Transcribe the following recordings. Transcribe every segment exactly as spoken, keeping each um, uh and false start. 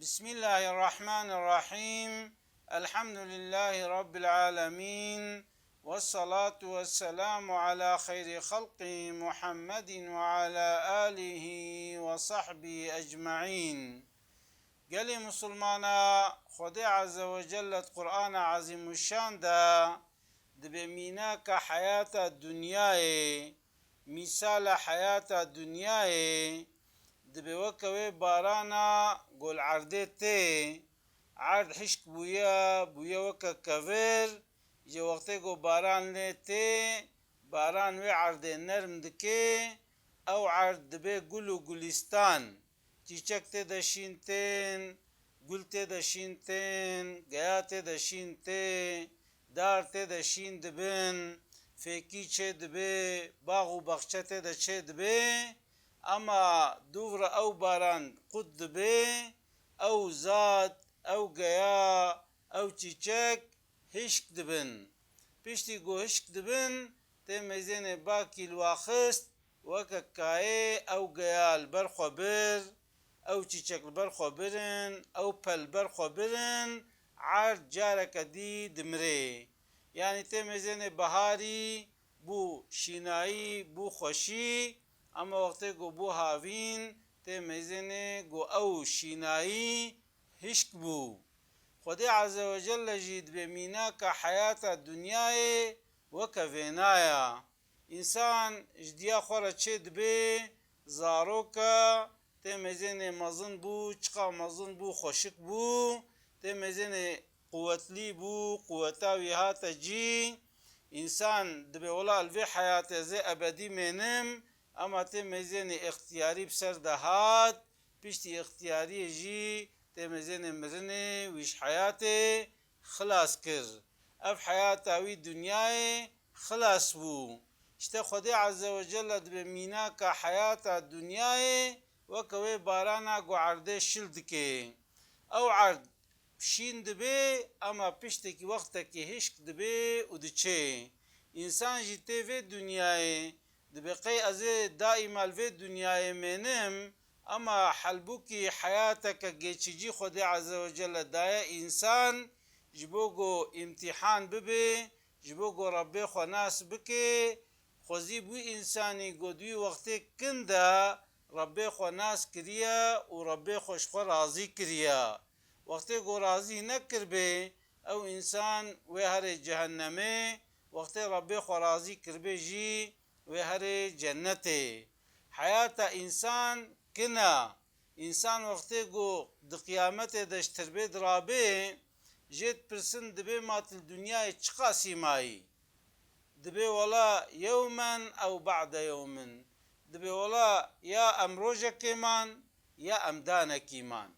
Bismillahirrahmanirrahim. Elhamdülillahi Rabbil alemin. Vessalatu vesselamu ala hayri halqi Muhammedin ve ala alihi ve sahbihi ecmaîn. Gelê Musulmana, Xwedê Azze ve Celle di Qur'ana Azîmuşşan de dibe mînaka heyata dinyayê, mîsala heyata dinyayê, dibe weke wê barana ku li erdê tê. Erd hişk bûye, bûye weke kevir, ji wextê ku baran lê tê, baran wê erdê nerm dike, ew erd dibe gul û gulîstan. Çîçek tê de şîn tên, gul tê de şîn tên, geya tê de şîn tê, dar tê de şîn dibin, fêkî çê dibe, bax û baxçe tê de çê dibe. Ema dûv re ew baran qut dibe, ew zat, ew geya, ew çîçek hişk dibin. Piştî ku hişk dibin, tê mêzênê bakî li wa xist, weke kayê ew geya li ber xwe bir, ew çîçek li ber xwe birin, ew pel li ber xwe birin, erd careke dî dimirê. Yanî tê mêzênê biharî bû şînayî, bû xweşî, ema wextê ku bû havîn, tê mêzênê ku ew şînayî hişk bû. Xwedê Azze ve Celle jî dibe mînaka heyata dinyayê weke vêna ya. Însan ji diya xwe re çê dibe, zarok e, tê mêzênê mezin bû, çiqa mezin bû, xweşik bû, tê mêzênê quwetlî bû, quweta wî hate cî. Însan dibe, wela li vê heyatê ez ê ebedî mênim, ema tê mêzênê îxtiyarî bi ser de hat, piştî îxtiyariyê jî tê mêzênê mirinê wî ji heyatê xilas kir. Ev heyata wî dinyayê xilas bû. Îşte Xwedê Azze ve Celle dibe mînaka heyata dinyayê weke wê barana ku erdê şil dike. Ew erd şîn dibe, ema piştekî wextekî hişk dibe û diçe. Însan jî tê vê dinyayê, dibe qey ez ê daîma li vê dinyayê mênim, ema helbûkî heyateke geçicî Xwedê Azze ve Celle daye însan, ji bo ku îmtîhan bibe, ji bo ku Rebbê xwe nas bike, xwezî bi wî însanî ku di wî wextê kin de Rebbê xwe nas kiriye û Rebbê xwe ji xwe razî kiriye. Wextê ku razî nekiribê, ew însan wê herê cehennemê, wextê Rebbê xwe razî kiribê jî wê herê cennetê. Heyata însan kin e. Însan wextê ku di qiyametê de ji tirbê dirabê, jê dipirsin, dibê ma tu li dinyayê çiqasî mayî? Dibê wela yewmen ew ba'de yewmin. Dibê wela ya em rojekê man, ya em danekî man.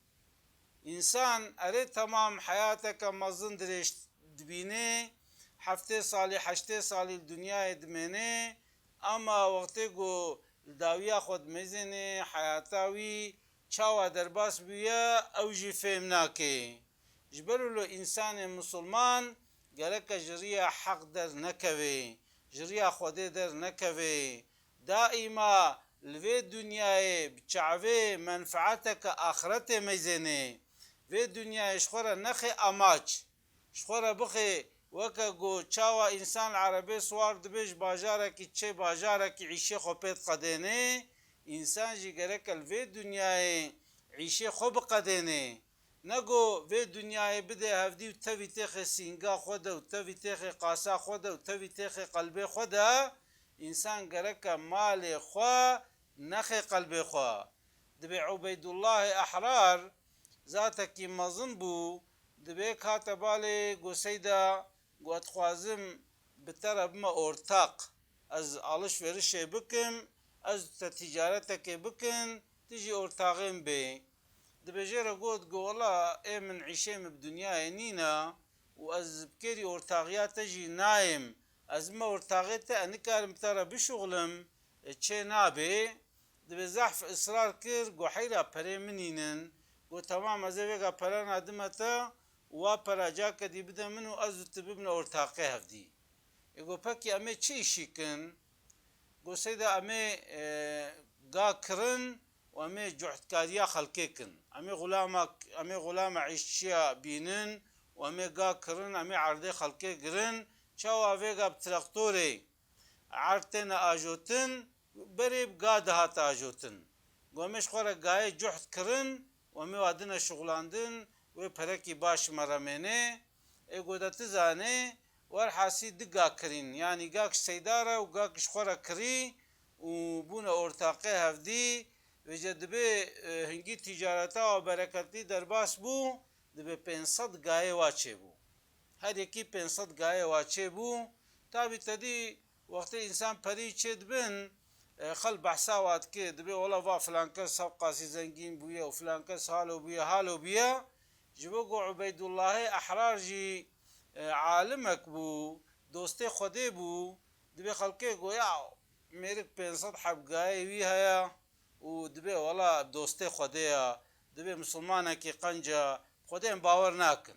Însan erê temam heyateke mezin dirêj dibîne, heftê salî, heştê salî li dinyayê dimêne, ema wextê ku li dawiya xwe dimêzêne, heyata wî çawa derbas bûye, ew jî fêm nake. Ji ber wilo însanê misilman gereke ji riya heq dernekeve, ji riya Xwedê dernekeve. Daîma li vê dinyayê bi çavê menfaeteke axretê mêzêne. Vê dinyayê ji xwe re nexê amaç. Ji xwe re bixê weke ku çawa însan li erebê siwar dibe ji bajarekî diçe bajarekî îşê xwe pê diqedêne, însan jî gereke li vê dinyayê îşê xwe biqedêne. Ne ku vê dinyayê bide hevdî û tevî têxê sînga xwe de û tevî têxê qasa xwe de û tevî têxê qelbê xwe de, însan gereke malê xwe nexê qelbê xwe. Dibê Ubeydullahê Ehrar zatekî mezin bû, dibê hate balê, got, Seyda, got, ez dixwazim bi te re bime ortaq. Ez alişverişê bikim, ez te tîcaretekê bikim, tu jî ortaxê min bê. Dibê jê re got, got, wela ê min îşê min bi dinyayê nîne û ez bi kêrî ortaxiya te jî nayêm. Ez bime ortaxê te, ez nikarim bi te re bişuxulim, e, çê nabe. Dibê zehf israr kir, got, heyra perê min nînin. Got, temam, ez ê vêga perana dime te û wa pera cake dî bide min û ez û tu bibine ortaqê hevdî. Ê got, pekî em ê çi îşî kin? Got, Seyda, em ê, e, ga kirin û em ê cuhdkariya xelkê kin. Em ê xulama, em ê xulama îşçiya bînin û em ê ga kirin, em ê erdê xelkê girin. Çawa vêga bi traktorê erd têne ajotin, berê bi ga dihate ajotin. Got, em ê ji xwe re gayê cuhd kirin û em ê wa dine şixulandin, wê perekî baş me re mêne. Ê, got, de ti zanê, werhasî du ga kirîn. Yanî gak ji Seyda re û gak ji xwe re kirî û bûne ortaqê hevdî. Vêce dibê, e, hingî ticareta wa bereketî derbas bû, dibê pênc sed gayê wa çêbû. Her yekî pênc sed gayê wa çêbû. Tabî te dî wextê însan perî çê dibin, e, xel behsa wa dike, dibê wela va filan kes sewqasî zengîn bûye û filan kes halo bûye, halo bûye. Ji bo ku Ubeydullahê Ehrar jî, e, alimek bû, dostê Xwedê bû, dibê xelkê got, ya mêrik pênc sed heb gayê wî heye û dibê wela dostê Xwedê ye, dibê misilmanekî qenc e, Xwedê em bawer nakin.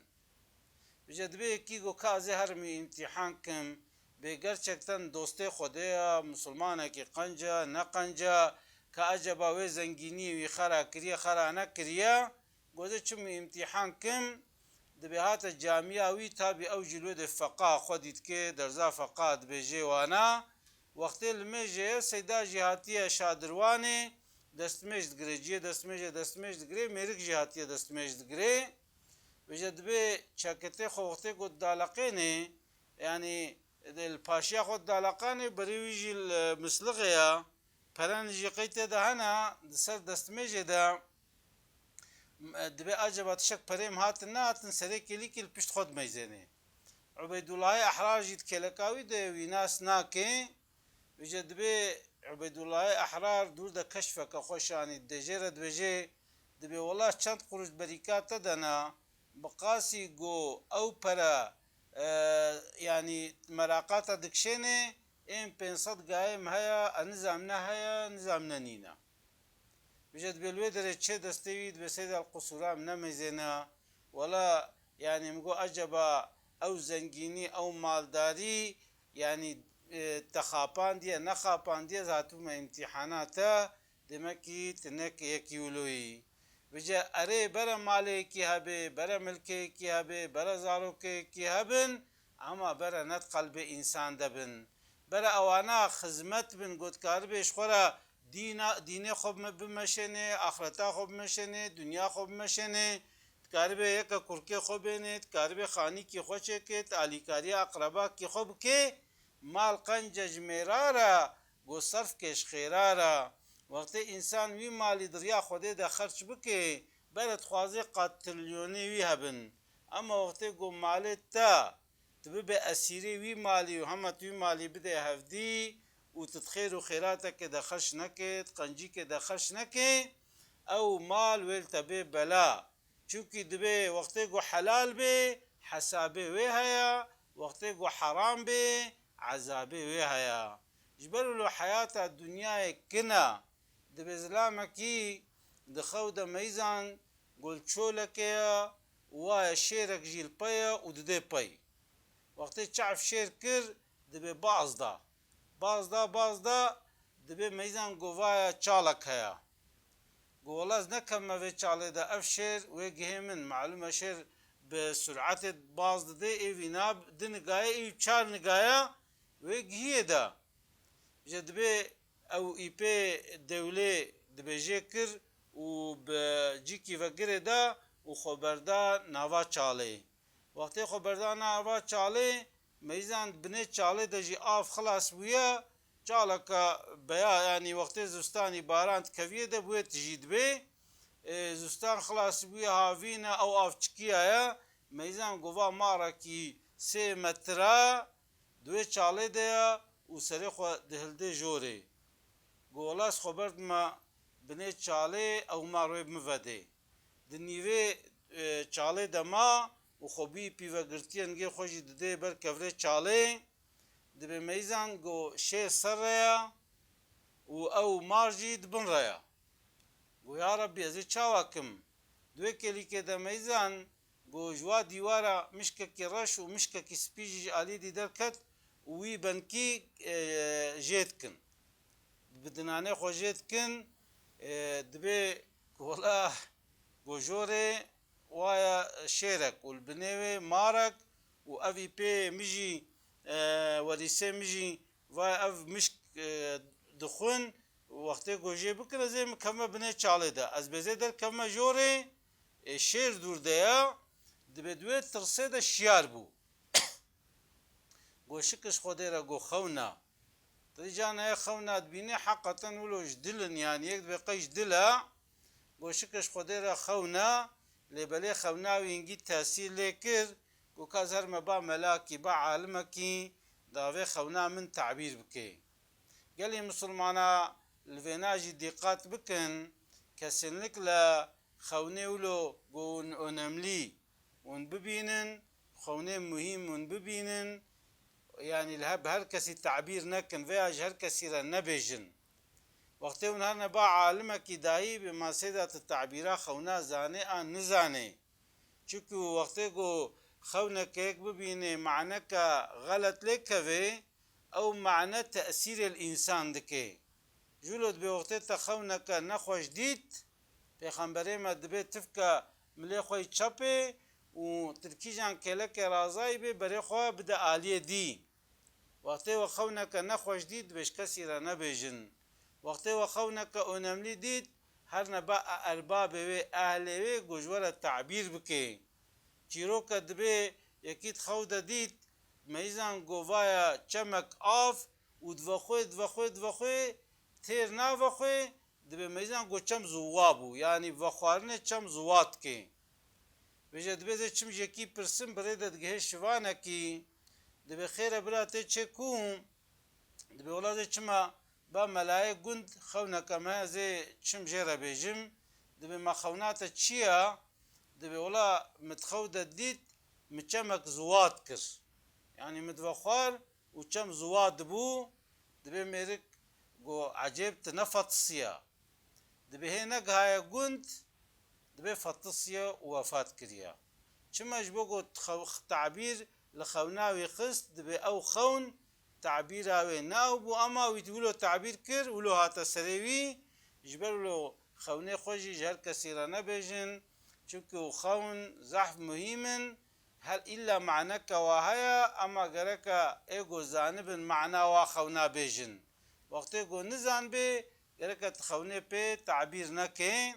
Vêce dibê yekî got, ka ez ê herim wî îmtîhan kim, bê gerçekten dostê Xwedê ye, misilmanekî qenc e, ne qenc e, ka eceba wê zengîniyê wî xera kiriye, xera nekiriye, got, ez ê çim wî îmtîhan kim, dibê hate camiya wî, tabî ew jî li wê de feqa xwe dîtike, derza feqa dibêjê wana. Wextê limêjê ye, Seyda jî hatiye şadirwanê, destmêj digire, ciyê destmêjê destmêj digire, mêrik jî hatiye destmêj digire. Vêce dibê çeketê xwe wextê ku didaleqênê, yanî, di, li paşiya xwe didaleqanê, berê wî jî li mislixê ye, peren jî qey tê de hene, di ser destmêjê de, m-, dibê acaba tişek perê em hatin nehatin, serê kêlîkî li pişt xwe dimeyzênê. Ubeydullahê Ehrar jî di kêleka wî de ye, wî nas nake. Vêce dibê Ubeydullahê Ehrar dûr de keşfeke xwe şanî, dibê jê re dibêjê, dibê wela çend quruş berîka te de ne, bi qasî ku ew pere, e, yanî meraqa te dikişêne, ên pênc sed gayê min heye, e, nizam ne heye, nizam ne nîne. Vêce dibê li wê derê çê destê wî, dibê Seyd el Qusûra min nemeyzêne. Wela, yanî min got, eceba ew zengînî, ew maldarî, yanî, e, te xapandiye, nexapandiye, ez hatibûme îmtîhana te, demekî tu ne yekî wilo yî. Vêce erê bere malê yekî hebe, bere milkê yekî hebe, bere zarokê yekî hebin, ema bere ne di qelbê însan de bin. Bere ewana xizmet bin, ku dikaribê ji xwe re dîna, dînê xwe bime-, bimeşênê, axireta xwe bimeşênê, dinya xwe bimeşênê, dikaribê yeke kurkê xwe bênê, dikaribê xanîkî xwe çêkê, alîkariya eqrebakî xwe bikê, mal qence ji mêra re, ku serf ke ji xêra re. Wextê însan wî malî di riya Xwedê de xerç bike, bere dixwazê qat trilyonê wî hebin. Ema wextê ku malê te, tu bibe esîrê wî malî û hema tu wî malî bidê hevdî û tu di xêr û xêrateke de xerç neke, di qencîke de xerç neke, ew mal wê li te bê bela. Çimkî dibê wextê ku helal bê, hesabê wê heye, wextê ku heram bê, ezabê wê heye. Ji ber wilo heyata dinyayê kin e, dibê zilamekî di xew de meyzan ku li çolekê ye û waye şêrek jî li pey e û didê pey. Wextê çav şêr kir, dibê baz da. Baz da, baz da, dibê meyzan ku vaye çalek heye. Got, wela ez nekevime vê çalê de, ev şêr wê gihê min. Malûm e şêr bi suratê baz didê, ê vîna di nigaye, ê çar nigaye wê gihiyê de. Ji dibê ew îpê dewlê dibê jê kir û bi cîkî ve girê da û xwe berda nava çalê. Wextê xwe berda nava çalê, meyzan binê çalê de jî av xilas bûye, çaleke beya, yanî wextê zistanî baran dikeviyê de bi wê tijî dibê. Ê, zistan xilas bûye, havîn e, ew av çikiyaye, meyzan gova marekî sê metre di wê çalê de ye û serê xwe dihildê jorê. Got, wela ez xwe berdime binê çalê, ew mar wê bi min vedê. Di nîvê, e, çalê de ma û xwe bî pîvegirtiye, nigê xwe jî didê ber kevirê çalê. Dibê meyzan got, şê ser re ye û ew mar jî di bin re ye. Got, ya Rebbî, ez ê çawa kim? Di wê kêlîkê de meyzan got, ji wa dîwara mişkekî reş û mişkekî spî jî ji alî dî derket û wî benkî, e, jê dikin. Bi dinanê xwe jê dikin, E, dibê ku wela go jorê waya şêrek û li binê wê marek û ev îpê min jî, e, werîsê min jî vaya ev mişk, e, dixwin, wextê go jê bikin ez ê min kevme binê çalê de. Ez bêzê derkevme jorê, e, şêr dûr de ya, dibê di wê tirsê de şiyar bû. Go şikir ji Xwedê re go xewna. Ti dî carna yê xewna dibînî heqeten wilo ji dil in, yanî yek dibê qey ji dil e. Go şikir ji Xwedê re xewna, lê belê xewna wî hingî tesîr lê kir, go ka ez herme ba melakî, ba alimekî, da vê xewna min tebîr bike. Gelî misilmana li vêna jî dîqat bikin, kesinlikle xewnê wilo go hûn önemlî hûn bibînin, xewnê muhîm hûn bibînin, yanî li he-, bi her kesî tebîr nekin, veya ji her kesî re nebêjin. Wextê hûn herne ba alimekî dayî bi masê de tu tebîra xewna zanê an nizanê. Çunku wextê ku xewneke yek bibînê maneke xelet lê kevê, ew mane tesîrê li însan dike. Jûlo dibê wextê te xewneke nexweş dît, Pêxemberê me dibê tifke milê xwe yî çepê û tirkîjan kêlekê razayî bê berê xwe bide aliyê dî. Wextê we xewneke nexweş dît, dibê ji kesî re nebêjin. Wextê we xewneke önemlî dît, herne ba erbabê wê, ehlê wê, go ji we re tebîr bike. Çîroke dibê yekî di xew de dît, meyzan go vaya çemek av û divexwê, divexwê, divexwê, têr navexwê, dibê meyzan go çem ziwa bû, yanî vexwarinê çem ziwa dike. Vêje dibê zê çim jekî pirsim, bi rê de digihê şivanekî, dibê xêr e bira tê çê ku? Dibê wela zê çima ba melayê gund xewneke me, zê çim jê re bêjim. Dibê ma xewna te çi ya? Dibê wela min di xew de dît, min çemek ziwa dikir. Yanî min divexwar û çem ziwa dibû, dibê mêrik go ecêb tu ne fetisiya. Dibê hê negihaye gund, dibê fetisiye û wefat kiriye. Çima ji bo ku xew-, tebîr li xewna wî xist, dibê ew xewn tebîra wê ne ew bû, ema wî wilo tebîr kir, wilo hate serê wî, ji ber wilo xewnê xwe jî ji her kesî re nebêjin, çunku xewn zehf muhîm in, Her îlla maneke wa heye, ema gereke ê ku zanibin mana wa xewna bêjin. Wextê ku nizanibê, gereke tu xewnê pê tebîr nekê.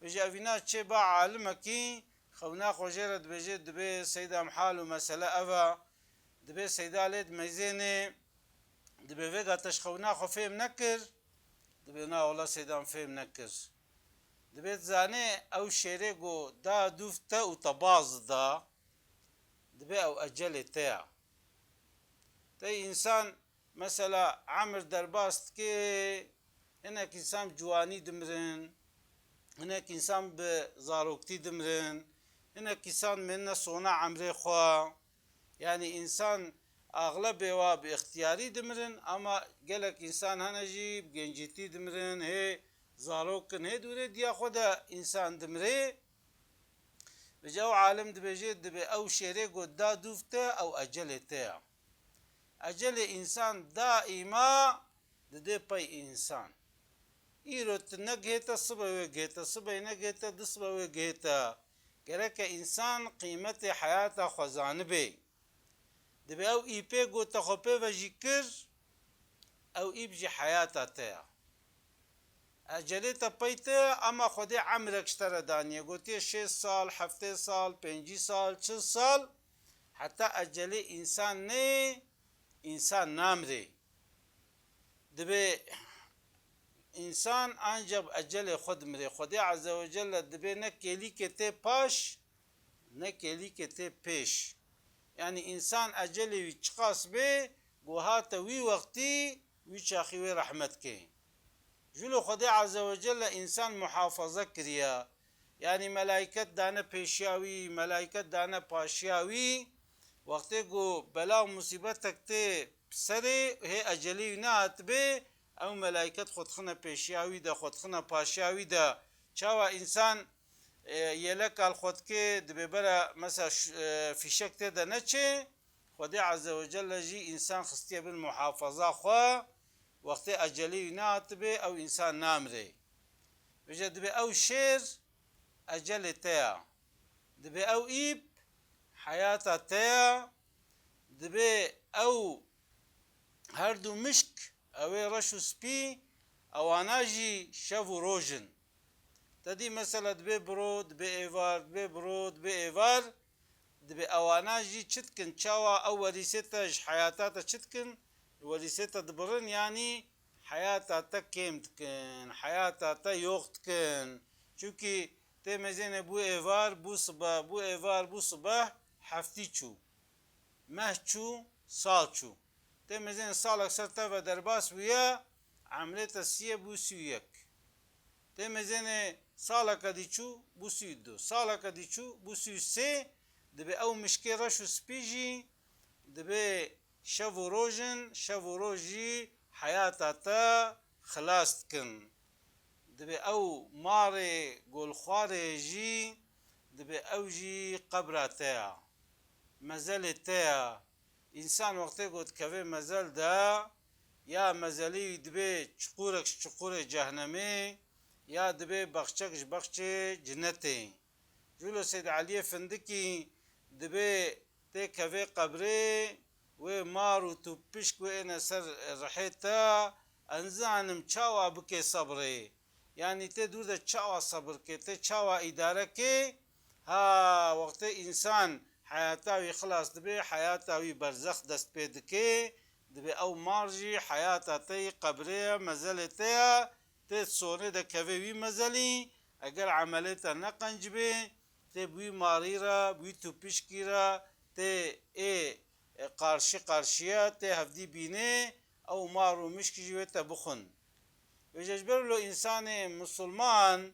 Vêje evîna çê ba alimekî, xewna xwe jê re dibêje, dibê seyda em hal û mesele ev e. Dibê seyda lê dimeyzênê, dibê vêga te ji xewna xwe fêm nekir? Dibê na wela seyda em fêm nekir. Dibê dizanê ew şêrê ku da dûv te û te baz da, dibê ew ecelê te ya. Tey însan mesela emir derbas dike, hinek însan bi ciwanî dimirin, hinek însan bi zaroktî dimirin, hinek însan mêne sona emrê xwe. Yanî însan axlebê wa bi îxtiyarî dimirin, ama gelek însan hene jî bi gencîtî dimirin, hê zarok in, hê dûrê diya xwe de însan dimirê. Vêca ew alim dibêje, dibê ew şêrê ku da dûv te, ew ecelê te ya. Ecelê însan daîma didê pey însan. Îro tu negihê te, sibe wê gihê te, sibeyê negihê te, du sibe wê gihê te. Gereke însan qîmetê heyata xwe zanibê. Dibê ew îpê ku te xwe pê ve jî kir, ew îp jî heyata te ya. Ecelê te pey te, ema Xwedê emrek ji te re daniye. Gotiye şêst sal, heftê sal, pêncî sal, çil sal, heta ecelê însan neyê, însan namirê. Dibê însan anca bi ecelê xwe dimirê. Xwedê Azze ve Celle dibê ne kêlîkê tê paş, ne kêlîkê tê pêş. Yanî însan ecelê wî çiqas bê, ku hate wî wextî, wî çaxî wê rehmet kê. Jûlo Xwedê Azze ve Celle însan muhafaza kiriye. Yanî melayket dane pêşiya wî, melayket dane paşiya wî. Wextê ku bela û musîbetek tê serê, hê ecelê wî nehatibê, ew melayket xwe dixine pêşiya wî de, xwe dixine paşiya wî de. Çawa însan, e, yeleka li xwe dike, dibê bera, mesela, ş-, e, fîşek tê de neçê, Xwedê Azze ve Celle jî însan xistiye bin muhafaza xwe, wextê ecelê wî nehatibê, ew însan namirê. Vêce dibê ew şêr ecelê te ya. Dibê ew îp heyata te ya. Dibê ew her du mişk, ew ê reş û spî, ewana jî şev û roj in. Te dî mesela dibê biro, dibê êvar, dibê biro, dibê êvar, dibê ewana jî çi dikin? Çawa ew werîsê te ji heyata te çi dikin? Werîsê te dibirin, yanî heyata te kêm dikin, heyata te yox dikin. Çimkî tê mezêne bû êvar, bû sibeh, bû êvar, bû sibeh, heftî çû. Meh çû, sal çû. Tê mezêne salek ser te ve derbas bûye, emrê te sî ye bû sî û yek. Tê mezêne saleke dî çû, bû sî û du. Saleke dî çû, bû sî û sê. Dibê ew mişkê reş û spî jî, dibê şev û roj in, şev û roj jî heyata te xilas dikin. Dibê ew marê golxwarê jî, dibê ew jî qebra te ya. Mezelê te ya. Însan wextê ku dikeve mezel de, ya mezelî wî dibê çiqûrek ji çiqûrê cehnemê, ya dibê bexçek ji bexçê cinetê. Jûlo Seyd Eliyê Findikî dibê tê kevê qebrê, wê mar û tûpişk wê êne ser rihê te, ez nizanim çawa bikê sebrê. Yanî tê dûr de çawa sebir kê, tê çawa îdare kê? Ha, wextê însan heyata wî xilas dibe, heyata wî berzex dest pê dike, dibe ew mar jî heyata te yî qebrê ye, mezelê te ye, tê sonê de kevê wî mezelî, eger emelê te ne qenc bê, tê bi wî marî re, bi wî tûpişkî re, tê ê, ê qarşî qarşiye, tê hevdî bînê, ew mar û mişkî jî wê te bixwin. Vêce ji ber wilo însanê misilman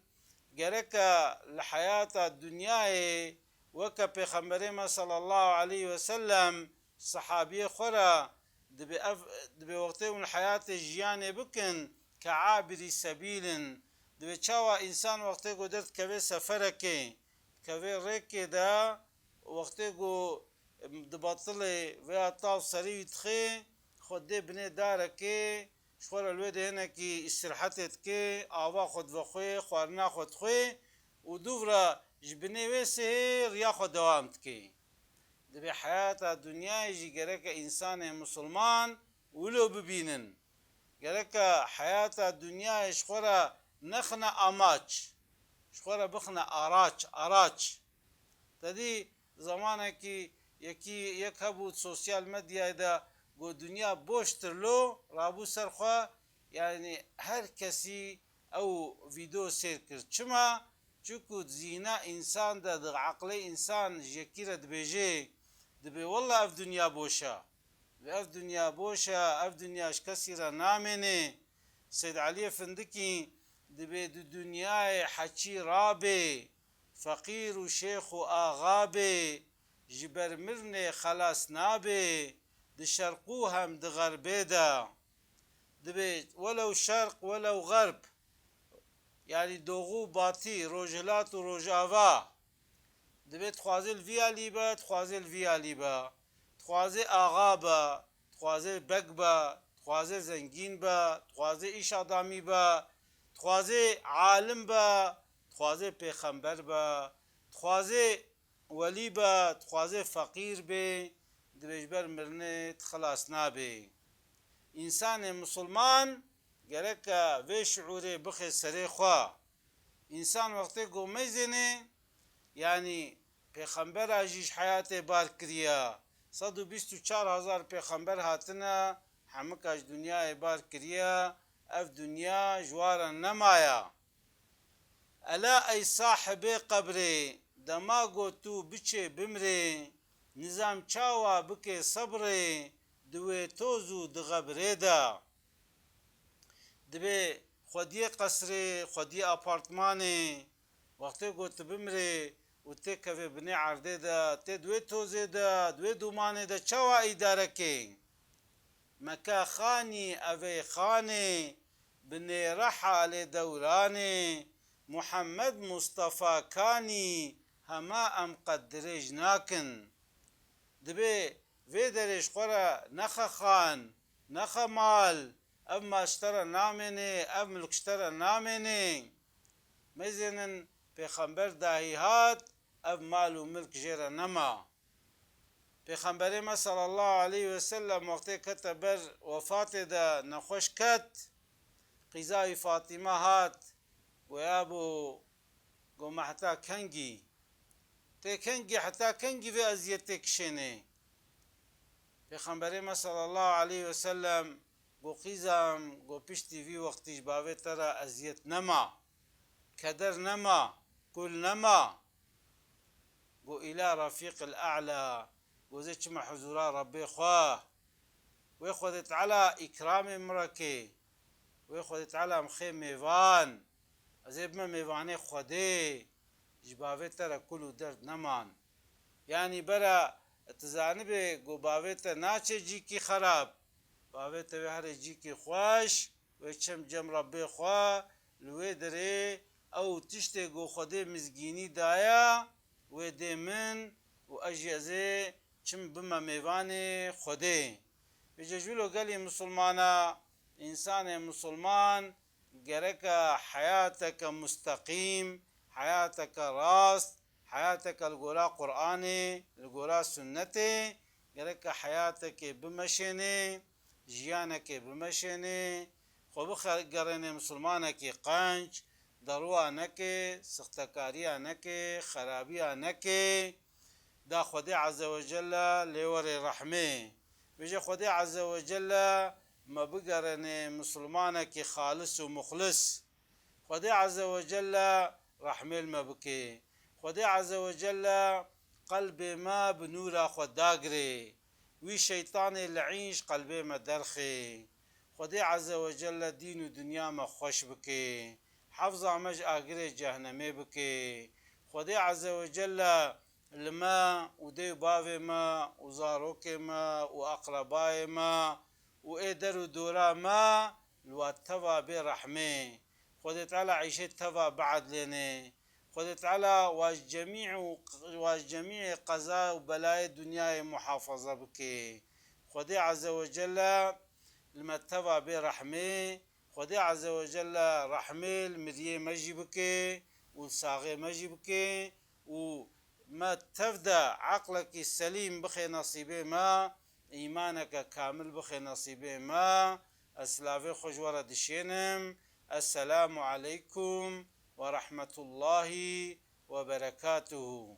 gereke li heyata dinyayê weke Pêxemberê me sallallahu aleyhi ve sellem, sehabiyê xwe re dibe ev, dibe wextê hûn li heyatê jiyanê bikin, ke abirî sebîl in. Dibe çawa însan wextê ku derdikeve seferekê, dikeve rêkê de, wextê ku dibatilê veya tav serî wî dixê, xwe dê binê darekê, ji xwe re li wê de hinekî îstirahetê dike, ava xwe divexwe, xwarina xwe dixwe û dûv re ji binê wê sihê riya xwe dewam dike. Dibe heyata dinyayê jî gereke însanê misilman wilo bibînin. Gereke heyata dinyayê ji xwe re nexine amaç, ji xwe re bixine araç, araç. Te dî zemanekî yekî yek hebû sosyal medyayê de got, dinya boştir lo, rabû ser xwe, yanî her kesî ew vîdeo sêr kir. Çima? Çiku di zîhna însan de, di eqlê însan ji yekî re dibêje, dibê, wella ev dinya boş e. Dibê ev dinya boş e, ev dinya ji kesî re namêne. Seyd Eliyê Findikî dibê, di dinyayê heçî rabê, feqîr û şêx û axa bê, ji ber mirinê xelas nabê, di şerqû hem di xerbê de. Dibê welew şerq, welew xerb, yanî doğu, batî, rojhilat û rojava. Dibê dixwazê li vî alî be, dixwazê li vî alî be. Dixwazê axa be, dixwazê beg be, dixwazê zengîn be, dixwazê îş adamî be, dixwazê alim be, dixwazê pêxember be, dixwazê welî be, dixwazê feqîr bê, dibê ji ber mirinê di xilas nabê. Însanê misilman gereke vê şiûrê bixe serê xwe. Însan wextê ku meyzêne, yanî pêxembera jî ji heyatê bar kiriye. Sed û bîst û çar hezar pêxember hatine, hemika ji dinyayê bar kiriye, ev dinya ji wa re nemaye. Ela ey sahibê qebrê, dema got tu biçê bimrê, nizam çawa bikê sebrê, di wê toz û di xebrê de. Dibê xwediyê qesrê, xwediyê apartmanê, wextê ku tu bimrê û têkevê binê erdê de, tê di wê tozê de, di wê dûmanê de çawa îdare kê? Meke xanî evê xanê, bi nêre halê dewranê, Muhammed Mustafa kanî, hema em qet dirêj nakin. Dibê vê derê ji xwe re nexe xan, nexe mal, ev mal ji te re namênê, ev milk ji te re namênê. Mezênin pêxember dahî hat, ev mal û milk jê re nema. Pêxemberê me sallallahu aleyhi ve sellem wextê kete ber wefatê de nexweş ket, qîza wî Fatîme hat, goya bo, go me heta kengî? Tê kengî, heta kengî vê eziyetê kişênê? Pêxemberê me sallallahu aleyhi ve sellem go qîzam, go piştî vî wextî ji bavê te re eziyet nema, keder nema, kul nema. Go îla refîqil a'la, go zê çime huzûra Rebbê xwe. Wê Xwedê Teala îkramê min re kê. Wê Xwedê Teala min xê mêvan. Ez ê bime mêvanê Xwedê. Ji bavê te re kul û derd neman. Yanî bera tu zanibê ku bavê te naçe cîkî xerab. Bavê te wê herê cîkî xweş, wê çem cem Rebbê xwe, li wê derê ew tiştê ku Xwedê mizgînî daye, wê dê min û ez jî ez ê çim bime mêvanê Xwedê. Vêce ji wilo gelî misilmana, însanê misilman gereke heyateke musteqîm, heyateke rast, heyateke li gora Qur'anê, li gora sunnetê, gereke heyatekê bimeşênê, jiyanekê bimeşênê, xwe bigerênê misilmanekî qenc, derûa neke, sixtekariya neke, xerabiya neke, da Xwedê Azze ve Celle lê were rehmê. Vêce Xwedê Azze ve Celle me bigerênê misilmanekî xalis û muxlis. Xwedê Azze ve Celle rehmê li me bike. Xwedê Azze ve Celle qelbê me bi nûra xwe dagirê. Wî şeytanê le'în ji qelbê me derxê. Xwedê Azze ve Celle dîn û dinya me xweş bike. Hefza me ji agirê cehnemê bike. Xwedê Azze ve Celle li me û dê û bavê me û zarokê me û aqrebayê me û ê der û dora me li wa teva bê rehmê. Xwedê Teala îşê teva biedlênê. Xwedê Teala wa ji cemî û wa ji cemî qeza û belayê dinyayê muhafaza bike. Xwedê Azze ve Celle li me teva bê rehmê. Xwedê Azze ve Celle rehmê li miriyê me jî bike û li saxê me jî bike û me tev de eqlekî selîm bixê nesîbê me, îmaneke kamil bixê nesîbê me. Ez silavê xwe ji we re dişênim. Esselamu aleykum ve rahmetullahi ve berekatuhu.